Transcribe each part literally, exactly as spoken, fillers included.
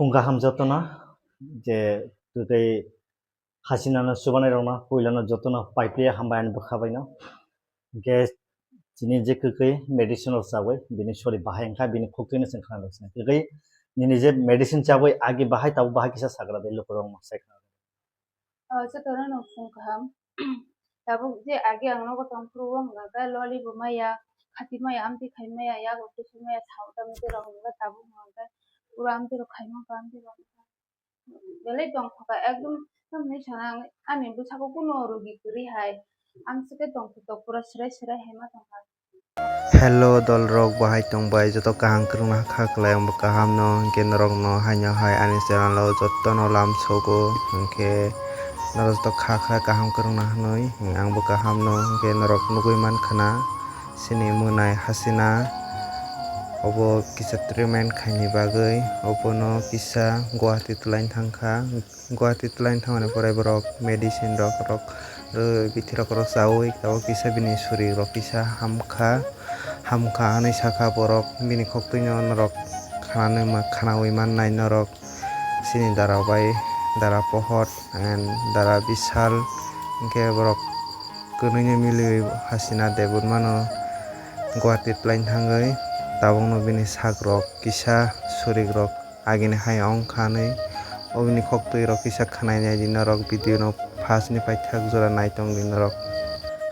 Phung kaham jotono je twtwi hasinano chubanai rokno puilano jotono paipli hambai ani bwkha baino. Hwnkhe chini je kwkwi medicine rok chawi bini sori bahai wngkha, bini khuktwino chwng khna rwkha. Kwkwi nini je medicine chawi agi bahai tabuk bahai kisa sagra de lukurok sai khna. O, jotono no phung kaham. Tabuk je agi ang nogo tongphuru o hwnka khe loli bo maya, khati maya, amtwi khai maya, yago twi khai maya, sao tamni twi rok hwnka khe tabuk hwnka khe ura amtwi rok khai mangkha, amtwi rok belai tongthokha ekdom. Tamni sana ani bwsako kunu rugi kwrwi hai, amswk khe tongthok pura swrai swrai hai ma tongkha. Hello dolrok, bahai tongbai? Joto kaham kwrwngna kha kwlai, ang bo kaham no, hwnkhe norok no haino hai ani channel o joto no lamsogo, hwnkhe norok joto kha kha kaham kwrwngna hwnwi, ang bo kaham no, hwnkhe norok nugwi mankha na chini mwnai hasina obo kisa treatment khaini bagwi, obono kisa Guwahati twlaina thangkha. Guwahati twlaina thangmani pore borok medicine rok, rok, rw-, bithi rok, rok chawi tabuk kisa bini suri rok kisa hamkha, hamkha hwnwi sakha borok. Bini khuktwino norok khananwi ma-, khanawi mannai norok chini dara bai, dara pohor and dara bisal, hwnkhe borok kwnwino miliwi hasina debut mano Guwahati twlaina thangwi. Tabukno bini sak rok kisa, suri rok agini hai wngkha hwnwi. Oboni khuktwi rok kisa khwnai naidi norok, video no first ni paithak jora naitongdi norok.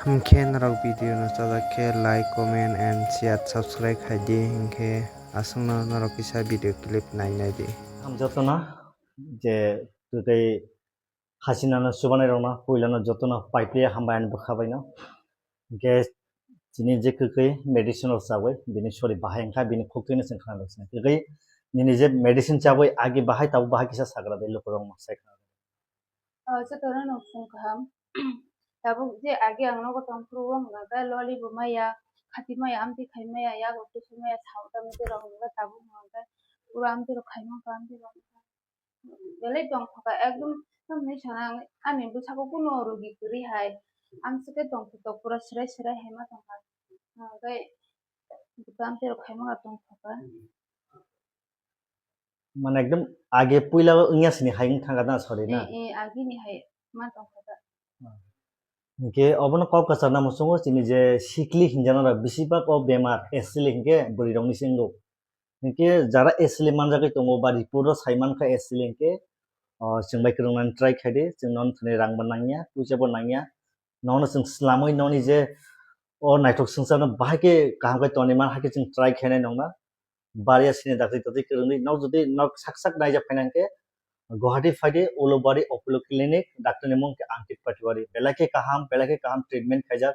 Hwnkhe norok video no chajak khe like, comment and share, subscribe khaidi, hwnkhe aswkno norok kisa video clip nai naidi. Ang jotono je twtwi hasinano chubanai rokno puilano jotono paipli hambai ani bwkha baino. Hwnkhe chini je kwkwi medicine rok chawi bini sori bahai wngkha, bini khuktwino chwng khna rwkha. Kwkwi nini je medicine chawi agi bahai tabuk bahai kisa sagra de lukurok sai khna. O, jotono no phung kaham. Tabuk je agi ang nogo tongphuru o hwnka khe loli bo maya, khati maya, amtwi khai maya, yago twi khai maya, sao tamni twi rok hwnka khe tabuk hwnka khe ura amtwi rok khai mangkha, amtwi rok belai tongthokha ekdom. Tamni sana ani bwsako kunu rugi kwrwi hai, amswk khe tongthok pura swrai swrai hai ma tongkha. Hwnkhe bwta amtwi rok khai mangkha tongthokha. Mane ekdom age puila wngya sini hai wng thangkha na, sorry na? Eh, eh, agini hai ma tongkha da. Hwnkhe obono kok kwchangna muchungo chini je sikli hinjana rok, besibak o bemar asili hinkhe bwrwi rokni se wngo. Hinkhe jara asili manjagwi tongo ba report o sai mankha asili hinkhe, o, chwng bai kwrwngna try khaidi, chwng nono thani rang bo nangya, puisa bo nangya, nono chwng slamwi noni je o naithok swngcharno bahai khe kaham khe toniman hai khe chwng try khainai nongna. Bariya sini dakti dakti kwrwngwi nok jodi nok sak sak naijak phaina hinkhe Guwahati phaidi Ulubari Apollo Clinic, doctor ni mung khe Ankit Patiwari. Belai khe kaham, belai khe kaham treatment khaijak.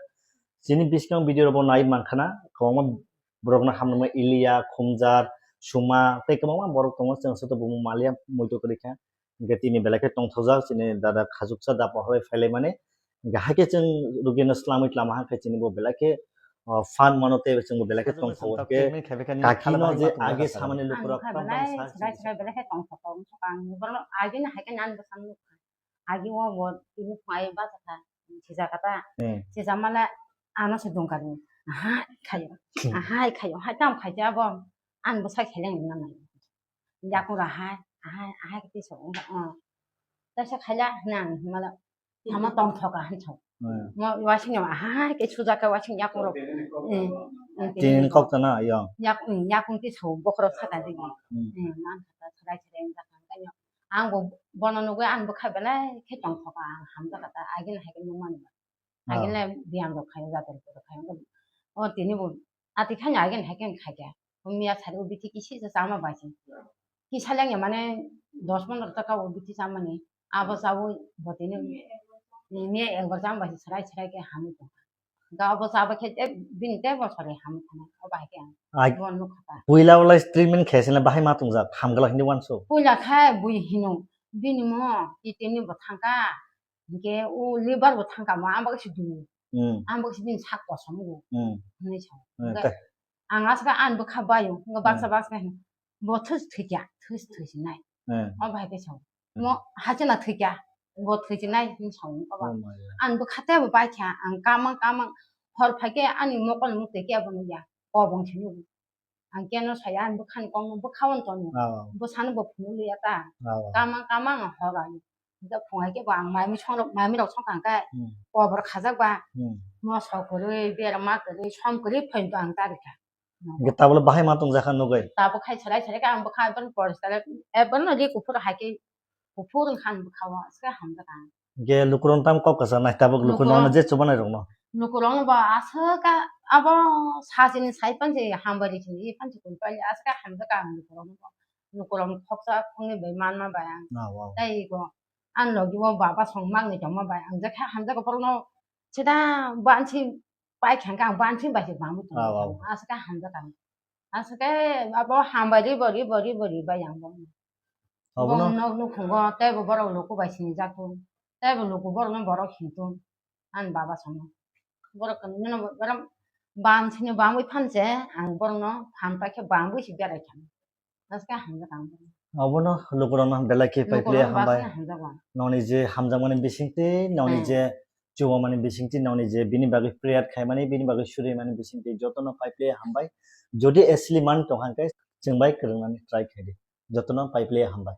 Chini biskang video robo nai mankha na, kwbangma borokno hamrwma Iliya, Khumjar, Suma tei kwbangma borok tongo, chwng soto bumung maliya muitu kwrwi kha. Hingke tini belai khe tongthokjak chini dada khajuksa da pohorwi phailaimani. Hingke haikhe chwng rugino slamwi tlama hangkhe chini bo belai khe, o, phan mano tei chwngbo belai khe tongthogo. Hingke kakino je age samani lukurok tamo tamo sa chini belai khe tongthokgo wngkha ang borok agini haikhe nang bwsang nukha. Agi o bo tini phunai bachakha, sijak kha ta. Hmm. Sijak male ano se dongkar ni. Aha, khayo. Hmm. Aha, khayo. Hai tam khai ja bo. An bo sai kheleng na nai. Yakung ra hai, aha, aha kiti so. Oh. Ta sa khaila na mala. Ama tong thoka han so. Hmm. Mo wasing yo aha ke sujak ka wasing yakung ro. Eh. Tini kok ta na yo. Yak, hmm, yakung ti so bokhro sa ta digi. Hmm. Eh, man ta sa dai sa dai ta kan yo. Ang bo bono nugwi ang bwkha belai khe tongthoka, ang hamjakha ta, agini hai khe nukmani ba. Ah. Agini le biyam rok khaio, joto rok khaio. O tini bo ati khani agini hai khe khaikha. O miya sari o bithi kisi se chama bai se. Kisa lengya mane dos pondro taka o bithi chamani. Abo chawi bo tini miya ekbar chama bai se, serai serai khe hamwi tongkha. Ga obo chaba khe, eh, bini tei bosori hamwi thanai, obo hai khe ang. Ai, bo nukha ta. Puila ulai treatment khe sila bahai ma tongjak, hamgala hindi wanso. Puila khe bui hino, bini mo, kidney bo thangka, hinkhe o liver bo thangka mo, ang bagwi se du. Hmm. Ang bagwi se bini sak kosom go. Hmm. Hinwi sa. Hmm, hingkhe tei. Ang asukha ang bwkha baio, hingkhe baksa, hmm, baksa hino. Bo thus thwikya, thus thwisinai. Hmm. Obo hai khe sa. Mo hachana thwikya, bo thwisinai hinwi sa, obo. Oh my God. Ang bwkha tei bo baikha, ang kamang kamang hor phaikhe ani mokol mukti khe bo nukya, kobong se nugo. Ang keno saya, ang bwkhani kokno bwkha-o tongo. Oh. Bwsano bo phunukliya ta. Oh. Kamang, kamang ang hor ani. Hwnkhe phungai khe bo ang maimui songrok, maimui rok songkha hwnkhe Hmm. kobor khajak ba. Hmm. Mosok kwrwi, berma kwrwi, som kwrwi phaino ang ta rikha. Hwnkhe tabuk bahai ma tongjakha nugwi? Tabuk khai serai serai khe ang bwkha ekdom poriskar, ekdom ri kuphur hai khe kuphur wngkha ang bwkha-o, aswk khe hamjak ang. Hwnkhe lukurok tamo kok kwchanai tabuk lukurok Lukurok. no je chubanai rokno? Lukurokno bo aswk khe abo sachini sai pansi hambai ri sini, i pansi kun pali aswk khe hamjak ang lukurokno bo. Lukurokno khoksa khoknwi bai manma bai ang. Ah, wow. Tei ego ang logi o baba song mangni tongma bai ang je khe hamjak borokno sida bansi pai khe ang bansi bai se bangwi tongma Ah, wow. tong aswk khe hamjak ang. Aswk khe abo hambai ri bo ri bo ri bo ri bai ang bo. Obono Bo nok nukhungo tei bo borok luku bai sinijak tong. Tei bo luku borokno borok hintung. Ani baba songno. Borok khe nini borok bam sini bamwi phan se ang borokno phan pai khe bamwi se berai kha. Aswk khe hamjak ang borokno. Obono lukurokno belai khe pai Lukurokno pli hambai. Bas khe hamjak ang. Nokni je hamjakmani bisingtwi, nokni Hmm. je chubamani bisingtwi, nokni je bini bagwi prayer khaimani, bini bagwi surimani bisingtwi jotono pai pli hambai. Jodi asli man tong hwnkhe chwng bai kwrwngnani try khaidi. Jotono pai pli hambai.